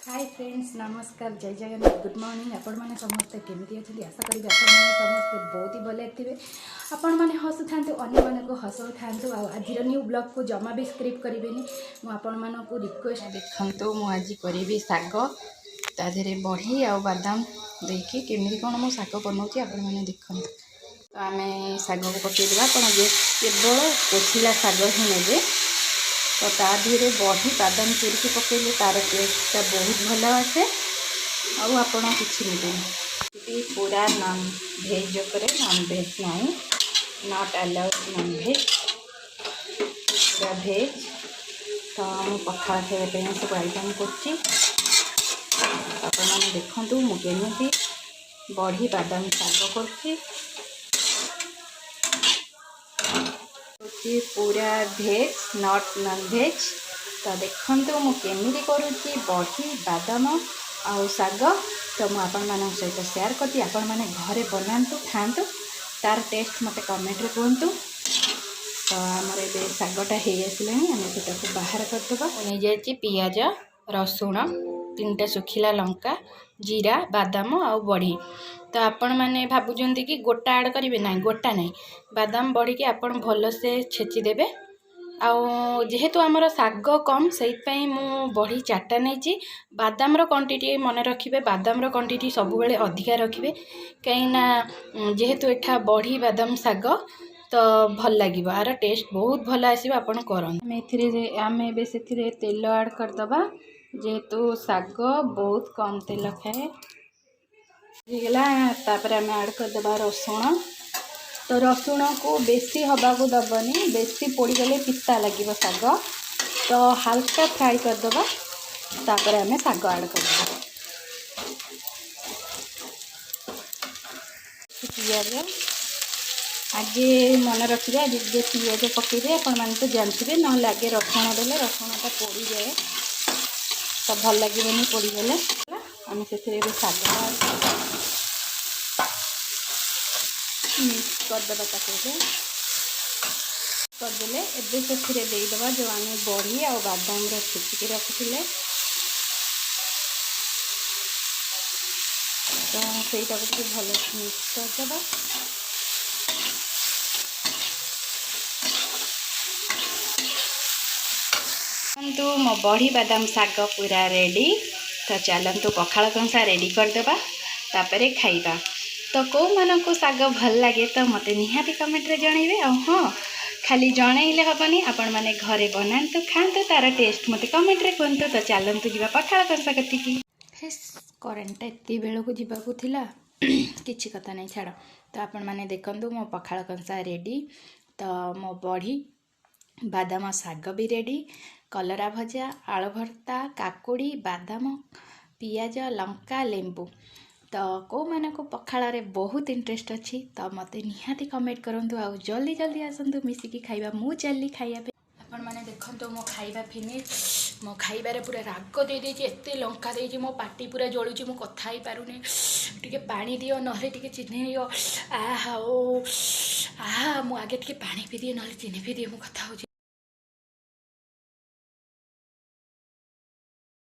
High friends, ନମସ୍କାର, ଜୟ Jagannath, good morning. ଆପଣମାନେ ସମସ୍ତେ କେମିତି ଅଛନ୍ତି? ଆଶା କରିବି ଆପଣମାନେ ସମସ୍ତେ ବହୁତ ହି ଭଲରେ ଥିବେ। ଆପଣମାନେ ହସୁଥାନ୍ତୁ, ଅନ୍ୟମାନଙ୍କୁ ହସଉଥାନ୍ତୁ। ଆଉ ଆଜିର ନ୍ୟୁ ବ୍ଲଗ୍କୁ ଜମା ବି ସ୍କିପ୍ କରିବେନି, ମୁଁ ଆପଣମାନଙ୍କୁ ରିକ୍ୱେଷ୍ଟ। ଦେଖନ୍ତୁ, ମୁଁ ଆଜି କରିବି ଶାଗ, ତା ଦେହରେ ବଢ଼ି ଆଉ ବାଦାମ ଦେଇକି କେମିତି କ'ଣ ମୁଁ ଶାଗ ବନାଉଛି, ଆପଣମାନେ ଦେଖନ୍ତୁ। ତ ଆମେ ଶାଗକୁ ପକାଇଦେବା। ଆପଣ କେବଳ କୋଶିଳା ଶାଗ ହିଁ ନେବେ। ତ ତା ଦେହରେ ବଢ଼ି ବାଦାମ ଚୁରିକି ପକାଇଲେ ତା'ର ଟେଷ୍ଟଟା ବହୁତ ଭଲ ଆସେ। ଆଉ ଆପଣ କିଛି ନେବେନି। ପୁରା ନନ୍ ଭେଜ୍ ଉପରେ, ନନ୍ ଭେଜ୍ ନାହିଁ, not allowed non veg, ପୁରା ଭେଜ୍। ତ ମୁଁ ପଖାଳ ଖାଇବା ପାଇଁ ସବୁ ଆଇଟମ୍ କରୁଛି। ଆପଣମାନେ ଦେଖନ୍ତୁ ମୁଁ କେମିତି ବଢ଼ି ବାଦାମ ଶାଗ କରୁଛି। ହେଉଛି ପୁରା ଭେଜ୍, not non veg. ତ ଦେଖନ୍ତୁ ମୁଁ କେମିତି କରୁଛି ବଢ଼ି ବାଦାମ ଆଉ ଶାଗ। ତ ମୁଁ ଆପଣମାନଙ୍କ ସହିତ ସେୟାର କରୁଛି। ଆପଣମାନେ ଘରେ ବନାନ୍ତୁ, ଖାଆନ୍ତୁ, ତାର ଟେଷ୍ଟ ମୋତେ କମେଣ୍ଟରେ କୁହନ୍ତୁ। ତ ଆମର ଏବେ ଶାଗଟା ହେଇ ଆସିଲାଣି, ଆମେ ସେଟାକୁ ବାହାର କରିଦେବା। ମୁଁ ନେଇଯାଇଛି ପିଆଜ, ରସୁଣ, ତିନିଟା ଶୁଖିଲା ଲଙ୍କା, ଜିରା, ବାଦାମ ଆଉ ବଢ଼ି। ତ ଆପଣମାନେ ଭାବୁଛନ୍ତି କି ଗୋଟା ଆଡ଼୍ କରିବେ? ନାହିଁ, ଗୋଟା ନାହିଁ। ବାଦାମ ବଢ଼ିକି ଆପଣ ଭଲସେ ଛେଚିଦେବେ। ଆଉ ଯେହେତୁ ଆମର ଶାଗ କମ୍, ସେଇଥିପାଇଁ ମୁଁ ବଢ଼ି ଚାରିଟା ନେଇଛି। ବାଦାମର କ୍ୱାଣ୍ଟିଟି ମନେ ରଖିବେ, ବାଦାମର କ୍ୱାଣ୍ଟିଟି ସବୁବେଳେ ଅଧିକା ରଖିବେ, କାହିଁକିନା ଯେହେତୁ ଏଠା ବଢ଼ି ବାଦାମ ଶାଗ, ତ ଭଲ ଲାଗିବ, ଆର ଟେଷ୍ଟ ବହୁତ ଭଲ ଆସିବ। ଆପଣ କରନ୍ତୁ। ଆମେ ଏବେ ସେଥିରେ ତେଲ ଆଡ଼୍ କରିଦେବା। ଯେହେତୁ ଶାଗ ବହୁତ କମ୍ ତେଲ ଖାଏ। ହେଇଗଲା। ତାପରେ ଆମେ ଆଡ଼୍ କରିଦେବା ରସୁଣ। ତ ରସୁଣକୁ ବେଶୀ ହେବାକୁ ଦେବନି, ବେଶୀ ପୋଡ଼ିଗଲେ ପିତା ଲାଗିବ ଶାଗ। ତ ହାଲକା ଫ୍ରାଏ କରିଦେବା, ତାପରେ ଆମେ ଶାଗ ଆଡ଼୍ କରିଦେବା। ପିଆଜ ଆଗେ ମନେ ରଖିବେ, ଆଗେ ଯେ ପିଆଜ ପକାଇବେ, ଆପଣମାନେ ତ ଜାଣିଥିବେ, ନହେଲେ ଆଗେ ରସୁଣ ଦେଲେ ରସୁଣଟା ପୋଡ଼ିଯାଏ, ତ ଭଲ ଲାଗିବନି ପୋଡ଼ିଗଲେ। ଆମେ ସେଥିରେ ଏବେ ଶାଗ ମିକ୍ସ କରିଦେବା। ତାକୁ ଏବେ କରିଦେଲେ, ଏବେ ସେଥିରେ ଦେଇଦେବା ଯେଉଁ ଆମେ ବଢ଼ି ଆଉ ବାଦାମର ଛେଚିକି ରଖିଥିଲେ। ତ ସେଇଟାକୁ ଟିକେ ଭଲ ମିକ୍ସ କରିଦେବା। ଦେଖନ୍ତୁ, ମୋ ବଢ଼ି ବାଦାମ ଶାଗ ପୁରା ରେଡ଼ି। ତ ଚାଲନ୍ତୁ, ପଖାଳ କଂସା ରେଡ଼ି କରିଦେବା, ତାପରେ ଖାଇବା। ତ କେଉଁମାନଙ୍କୁ ଶାଗ ଭଲ ଲାଗେ, ତ ମୋତେ ନିହାତି କମେଣ୍ଟରେ ଜଣାଇବେ। ଆଉ ହଁ, ଖାଲି ଜଣାଇଲେ ହେବନି, ଆପଣମାନେ ଘରେ ବନାନ୍ତୁ, ଖାଆନ୍ତୁ, ତା'ର ଟେଷ୍ଟ ମୋତେ କମେଣ୍ଟରେ କୁହନ୍ତୁ। ତ ଚାଲନ୍ତୁ ଯିବା ପଖାଳ କଂସା କତିକି। ହେସ୍, କରେଣ୍ଟଟା ଏତିକି ବେଳକୁ ଯିବାକୁ ଥିଲା। କିଛି କଥା ନାହିଁ, ଛାଡ଼। ତ ଆପଣମାନେ ଦେଖନ୍ତୁ, ମୋ ପଖାଳ କଂସା ରେଡ଼ି। ତ ମୋ ବଢ଼ି ବାଦାମ ଶାଗ ବି ରେଡ଼ି। କଲରା ଭଜା, ଆଳୁ ଭର୍ତ୍ତା, କାକୁଡ଼ି, ବାଦାମ, ପିଆଜ, ଲଙ୍କା, ଲେମ୍ବୁ। ତ କେଉଁମାନଙ୍କୁ ପଖାଳରେ ବହୁତ ଇଣ୍ଟରେଷ୍ଟ ଅଛି, ତ ମୋତେ ନିହାତି କମେଣ୍ଟ କରନ୍ତୁ। ଆଉ ଜଲ୍ଦି ଜଲ୍ଦି ଆସନ୍ତୁ, ମିଶିକି ଖାଇବା। ମୁଁ ଚାଲିଲି ଖାଇବା ପାଇଁ। ଆପଣମାନେ ଦେଖନ୍ତୁ, ମୋ ଖାଇବା ଫିନିଶ୍। ମୋ ଖାଇବାରେ ପୁରା ରାଗ ଦେଇଦେଇଛି, ଏତେ ଲଙ୍କା ଦେଇଛି, ମୋ ପାଟି ପୁରା ଜଳୁଛି, ମୁଁ କଥା ହେଇପାରୁନି। ଟିକେ ପାଣି ଦିଅ, ନହେଲେ ଟିକେ ଚିନି ଦିଅ। ଆହା ଓ ଆହା, ମୁଁ ଆଗେ ଟିକେ ପାଣି ପିଇଦିଏ, ନହେଲେ ଚିନି ପିଇଦିଏ, ମୁଁ କଥା ହେଉଛି।